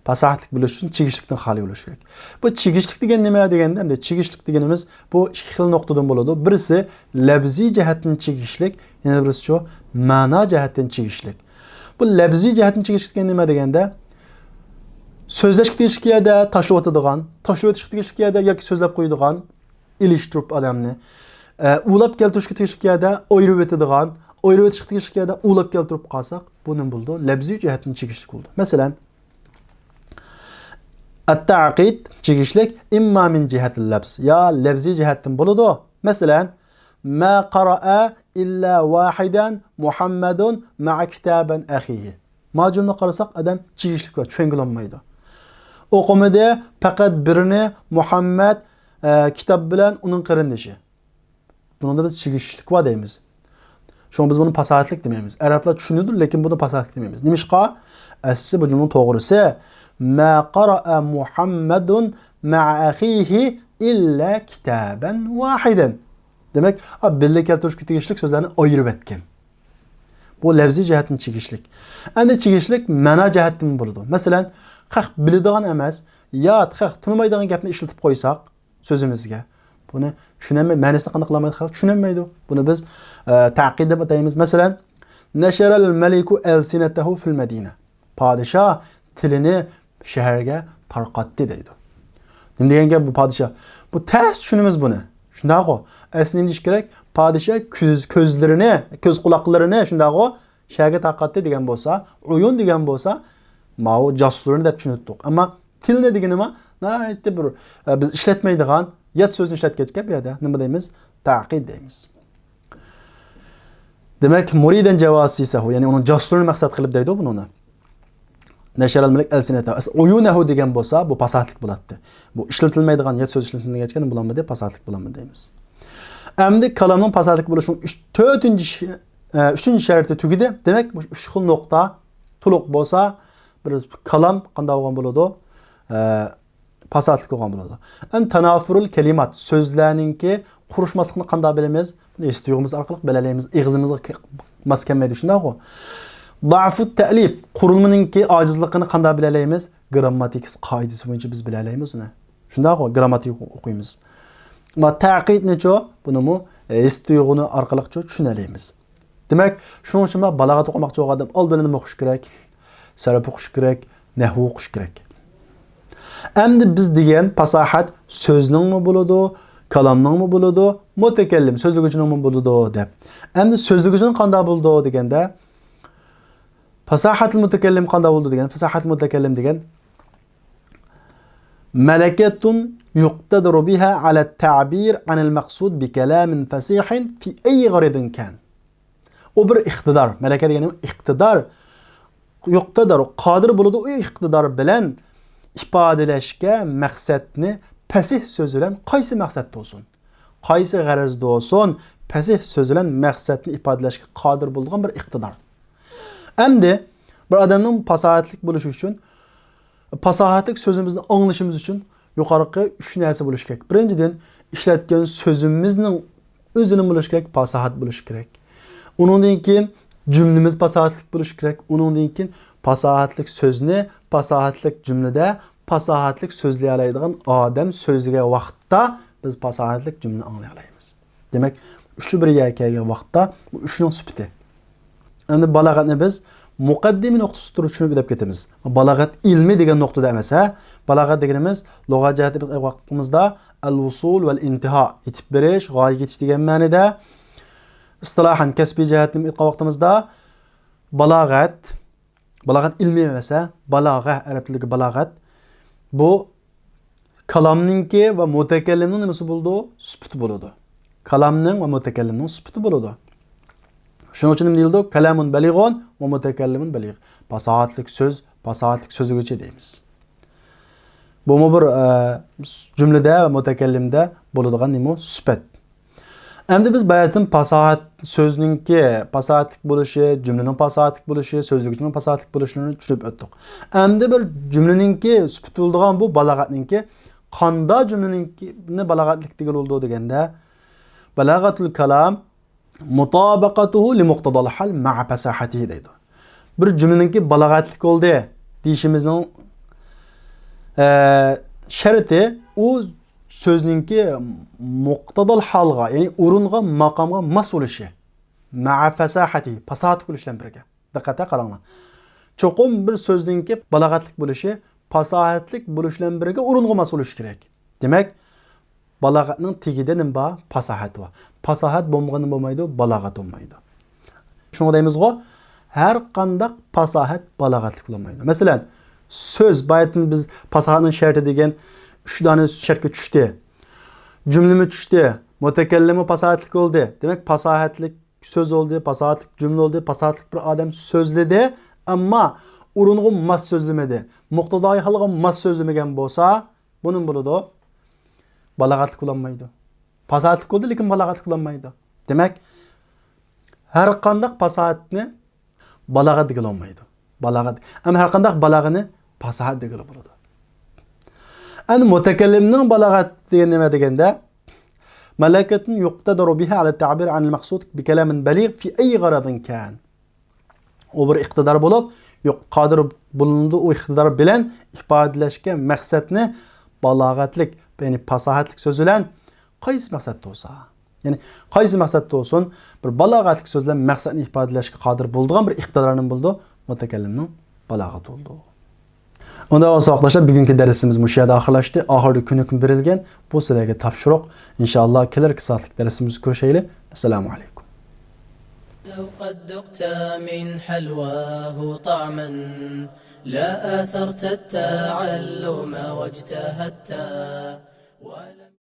پاساھەتلىك بولۇشى ئۈچۈن چىگىشلىكتىن خالىي بولۇش كېرەك. بۇ چىگىشلىك دېگەن نېمە دېگەندە، ئەمدى چىگىشلىك دېگىنىمىز بۇ ئىككى خىل نۇقتىدىن بولىدۇ. بىرسى لەپزىي جەھەتتىن چىگىشلىك، يەنە بىرسىچۇ مەنا جەھەتتىن چىگىشلىك. بۇ لەپزىي جەھەتتىن چىگىشلىك دېگەن نېمە دېگەندە، سۆزلەشكە تېگىشلىك يەردە تاشلىۋېتىدىغان، تاشلىۋېتىشكە تېگىشلىك يەردە ياكى سۆزلەپ قويىدىغان، ئېلىشتۇرۇپ ئادەمنى، ئە، ئۇلاپ كەلتۈرۈشكە تېگىشلىك يەردە ئايرىۋېتىدىغان، ئايرىۋېتىشكە تېگىشلىك يەردە ئۇلاپ كەلتۈرۈپ قالساق، بۇ نېمە بولىدۇ؟ لەپزىي جەھەتتىن چىگىشلىك بولىدۇ. مەسىلەن، التعقيد چىگىشلىك، إما من جهة اللفظ، يا لەپزىي جەھەتتىن بولىدۇ. مەسىلەن، ما قرأ إلا واحدا محمد مع كتاب أخيه. ما جۈملە قارىساق، ئادەم چىگىشلىك بار، چۈشەنگىلى بولمايدۇ. ئوقۇمىدى پەقەت بىرىنى مۇھەممەد، ئە، كىتاب بىلەن ئۇنىڭ قېرىندىشى. بۇنىڭدا بىز چىگىشلىك بار دەيمىز. شۇڭا بىز بۇنى پاساھەتلىك دېمەيمىز. ئەرەبلەر چۈشىنىدۇ، لېكىن بۇنى پاساھەتلىك دېمەيمىز. نېمىشقا؟ ئەسلى بۇ جۈملىنىڭ توغرىسى، ما قرأ محمد مع أخيه إلا كتابا واحدا. دېمەك، ئا، بىللە كەلتۈرۈشكە تېگىشلىك سۆزلەرنى ئايرىۋەتكەن. بۇ لەپزىي جەھەتتىن چىگىشلىك. ئەمدى چىگىشلىك مەنا جەھەتتىنمۇ بولىدۇ. مەسىلەن، خەق بىلىدىغان ئەمەس، يا خەق تونۇمايدىغان گەپنى ئىشلىتىپ قويساق، سۆزىمىزگە. بۇنى چۈشىنەلمەي، مەنىسىنى قانداق قىلالمايدۇ خەلق؟ چۈشىنەلمەيدۇ. بۇنى بىز، ئە، تەقىد دەپ ئاتايمىز. مەسىلەن، نشر الملك ألسنته في المدينة. پادىشاھ تىلىنى شەھەرگە تارقاتتى دەيدۇ. نېمە دېگەن گەپ بۇ پادىشاھ؟ بۇ تەس چۈشىنىمىز بۇنى. شۇنداقغۇ؟ ئەسلى نېمە دېيىش كېرەك؟ پادىشاھ كۆز، كۆزلىرىنى، كۆز قۇلاقلىرىنى، شۇنداقغۇ؟ شەھەرگە تارقاتتى دېگەن بولسا، ئويۇن دېگەن بولسا، ماۋۇ جاسۇسلىرىنى دەپ چۈشىنىدۇق. ئەمما تىلنى دېگىنى ما، ناھايىتى بىر، ئە، بىز ئىشلەتمەيدىغان، يات سۆزنى ئىشلەتكەچكە بۇ يەردە نېمە دەيمىز؟ تەقىد دەيمىز. دېمەك، مريدا جواسيسه، يەنى ئۇنىڭ جاسۇسلىرىنى مەقسەت قىلىپ دەيدۇ بۇنى. نشر الملك ألسنته. ئەسلى عيونه دېگەن بولسا، بۇ پاساھەتلىك بولاتتى. بۇ ئىشلىتىلمەيدىغان، يات سۆز ئىشلىتىلمىگەچكە نېمە بولالمىدى؟ پاساھەتلىك بولالمىدى دەيمىز. ئەمدى كالامنىڭ پاساھەتلىك بولۇشىنىڭ ئۈچ، تۆتىنچى شە-، ئە، ئۈچىنچى شەرتى تۈگىدى. دېمەك، مۇشۇ ئۈچ خىل نۇقتا تولۇق بولسا، بىر كالام قانداق بولغان بولىدۇ؟ ئە، پاساھەتلىك بولغان بولىدۇ. ئەمدى تانافۇرۇل كەلىمات، سۆزلەرنىڭكى قۇرۇشماسلىقىنى قانداق بىلىمىز؟ بۇنى ھېس تۇيغۇمىز ئارقىلىق بىلەلەيمىز. ئېغىزىمىزغا ك-، ماس كەلمەيدۇ، شۇنداقغۇ؟ ضعف التأليف، قۇرۇلمىنىڭكى ئاجىزلىقىنى قانداق بىلەلەيمىز؟ گىرامماتىكىسى قائىدىسى بويىچە بىز بىلەلەيمىز ئۇنى. شۇنداققۇ، گىرامماتىكا ئوقۇيمىز. ئەمما تەقىدنىچۇ؟ بۇنىمۇ ھېس تۇيغۇنى ئارقىلىقچۇ چۈشىنەلەيمىز. دېمەك، شۇنىڭ ئۈچۈن بالاغەت ئوقۇماقچى بولغان ئادەم ئالدى بىلەن نېمە ئوقۇش كېرەك؟ سەرپ ئوقۇش كېرەك، نەھۋ ئوقۇش كېرەك. ئەمدى بىز دېگەن پاساھەت سۆزنىڭمۇ بولىدۇ، كالامنىڭمۇ بولىدۇ، مۇتەكەللىم، سۆزلىگۈچىنىڭمۇ بولىدۇ دەپ. ئەمدى سۆزلىگۈچىنىڭ قانداق بولىدۇ دېگەندە، پاساھەتۇل مۇتەكەللىم قانداق بولىدۇ دېگەن، پاساھەت مۇتەكەللىم دېگەن، مەلەكەتۇن يۇقتەدەرۇ بىھا ئەلەت تەبىر ئەنىل مەقسۇد بى كەلامىن فەسىھىن فى ئەيي غەرەزىن كان. ئۇ بىر ئىقتىدار، مەلەكە دېگەن ئىقتىدار، يۇقتەدەرۇ، قادىر بولىدۇ، ئۇ ئىقتىدار بىلەن ئىپادىلەشكە مەقسەتنى پەسىھ سۆز بىلەن، قايسى مەقسەتتە بولسۇن، قايسى غەرەزدە بولسۇن، پەسىھ سۆز بىلەن مەقسەتنى ئىپادىلەشكە قادىر بولىدىغان بىر ئىقتىدار. ئەمدى بىر ئادەمنىڭ پاساھەتلىك بولۇشى ئۈچۈن، پاساھەتلىك سۆزىمىزنى ئاڭلىشىمىز ئۈچۈن يۇقىرىقى ئۈچ نەرسە بولۇشى كېرەك. بىرىنچىدىن، ئىشلەتكەن سۆزىمىزنىڭ ئۆزىنى بولۇشى كېرەك، پاساھەت بولۇشى كېرەك. ئۇنىڭدىن كېيىن جۈملىمىز پاساھەتلىك بولۇشى كېرەك. ئۇنىڭدىن كېيىن پاساھەتلىك سۆزنى، پاساھەتلىك جۈملىدە، پاساھەتلىك سۆزلىيەلەيدىغان ئادەم سۆزلىگەن ۋاقىتتا بىز پاساھەتلىك جۈملىنى ئاڭلىيالايمىز. دېمەك، ئۈچى بىر يەرگە كەلگەن ۋاقىتتا بۇ ئۈچنىڭ سۈپىتى. ئەمدى بالاغەتنى بىز مۇقەددىمە نۇقتىسى تۇرۇپ چۈشىنىپ ئۆتۈپ كېتىمىز. بالاغەت ئىلمى دېگەن نۇقتىدا ئەمەس، ھە؟ بالاغەت دېگىنىمىز لۇغەت جەھەتتە بىز ئېلىپ باققىنىمىزدا ئەل ۋۇسۇل ۋەل ئىنتىھا، يېتىپ بېرىش، غايىگە يېتىش دېگەن مەنىدە. ئىستىلاھەن، كەسپىي جەھەتتىن ئېيتقان ۋاقتىمىزدا بالاغەت، بالاغەت ئىلمى ئەمەس، ھە؟ بالاغە، ئەرەب تىلىدىكى بالاغەت. بۇ كالامنىڭكى ۋە مۇتەكەللىمنىڭ نېمىسى بولىدۇ؟ سۈپىتى بولىدۇ. كالامنىڭ ۋە مۇتەكەللىمنىڭ سۈپىتى بولىدۇ. شۇنىڭ ئۈچۈن نېمە دېيىلىدۇ؟ كالامۇن بەلىغۇن ۋە مۇتەكەللىمۇن بەلىغ. پاساھەتلىك سۆز، پاساھەتلىك سۆزلىگۈچى دەيمىز. بۇمۇ بىر، ئە، جۈملىدە ۋە مۇتەكەللىمدە بولىدىغان نېمە؟ سۈپەت. ئەمدى بىز باياتىن پاساھەت سۆزنىڭكى پاساھەتلىك بولۇشى، جۈملىنىڭ پاساھەتلىك بولۇشى، سۆزلىگۈچىنىڭ پاساھەتلىك بولۇشىنى چۈشىنىپ ئۆتتۇق. ئەمدى بىر جۈملىنىڭكى سۈپىتى بولىدىغان بۇ بالاغەتنىڭكى قاندا جۈملىنىڭكىنى بالاغەتلىك دېگىلى بولىدۇ دېگەندە، بەلاغەتۇل كالام مۇتابىقەتۇھۇ لىمۇقتەزەل ھال مەئە پەساھەتىھى دەيدۇ. بىر جۈملىنىڭكى بالاغەتلىك بولدى دېيىشىمىزنىڭ، ئە، شەرتى ئۇ سۆزنىڭكى مۇقتەزەل ھالغا، يەنى ئورۇنغا، ماقامغا ماس بولۇشى. مەئە پەساھەتىھى، پاساھەتلىك بولۇش بىلەن بىرگە. دىققەت قاراڭلار. چوقۇم بىر سۆزنىڭكى بالاغەتلىك بولۇشى، پاساھەتلىك بولۇش بىلەن بىرگە ئورۇنغا ماس بولۇشى كېرەك. دېمەك، بالاغەتنىڭ تېگىدە نېمە بار؟ پاساھەت بار. پاساھەت بولمىغاندا بولمايدۇ، بالاغەت بولمايدۇ. شۇڭا دەيمىزغۇ، ھەر قانداق پاساھەت بالاغەتلىك بولالمايدۇ. مەسىلەن، سۆز، باياتىن بىز پاساھەتنىڭ شەرتى دېگەن ئۈچ دانە شەرتكە چۈشتى. جۈملىمۇ چۈشتى، مۇتەكەللىممۇ پاساھەتلىك بولدى. دېمەك، پاساھەتلىك سۆز بولدى، پاساھەتلىك جۈملە بولدى، پاساھەتلىك بىر ئادەم سۆزلىدى، ئەمما ئورۇنغا ماس سۆزلىمىدى، مۇقتەزايى ھالغا ماس سۆزلىمىگەن بولسا، بۇ نېمە بولىدۇ؟ بالاغەتلىك بولالمايدۇ. پاساھەتلىك بولدى، لېكىن بالاغەتلىك بولالمايدۇ. دېمەك، ھەر قانداق پاساھەتنى بالاغەت دېگىلى بولمايدۇ. بالاغەت. ئەمما ھەر قانداق بالاغىنى پاساھەت دېگىلى بولىدۇ. ئەمدى مۇتەكەللىمنىڭ بالاغەت دېگەن نېمە دېگەندە، مەلەكەتۇن يۇقتەدەرۇ بىھا ئەلە تەبىر ئەنىل مەقسۇد بى كەلامىن بەلىغ فى ئەيي غەرەزىن كان. ئۇ بىر ئىقتىدار بولۇپ، يۇق-، قادىر بولۇنىدۇ، ئۇ ئىقتىدار بىلەن ئىپادىلەشكە مەقسەتنى بالاغەتلىك، يەنى پاساھەتلىك سۆز بىلەن قايسى مەقسەتتە بولسا، يەنى قايسى مەقسەتتە بولسۇن، بىر بالاغەتلىك سۆز بىلەن مەقسەتنى ئىپادىلەشكە قادىر بولىدىغان بىر ئىقتىدارنى بولىدۇ، مۇتەكەللىمنىڭ بالاغىتى بولىدۇ. ئۇنداق بولسا، ساۋاقداشلار، بۈگۈنكى دەرسىمىز مۇشۇ يەردە ئاخىرلاشتى. ئاخىرىدا كۆنۈكمە بېرىلگەن. بۇ سىلەرگە تاپشۇرۇق. ئىنشائاللا، كېلەركى سائەتلىك دەرسىمىزدە كۆرۈشەيلى. ئەسسالامۇ ئەلەيكۇم. لو قد ذقت من حلواه طعما لا آثرت التعلم واجتهدت ولم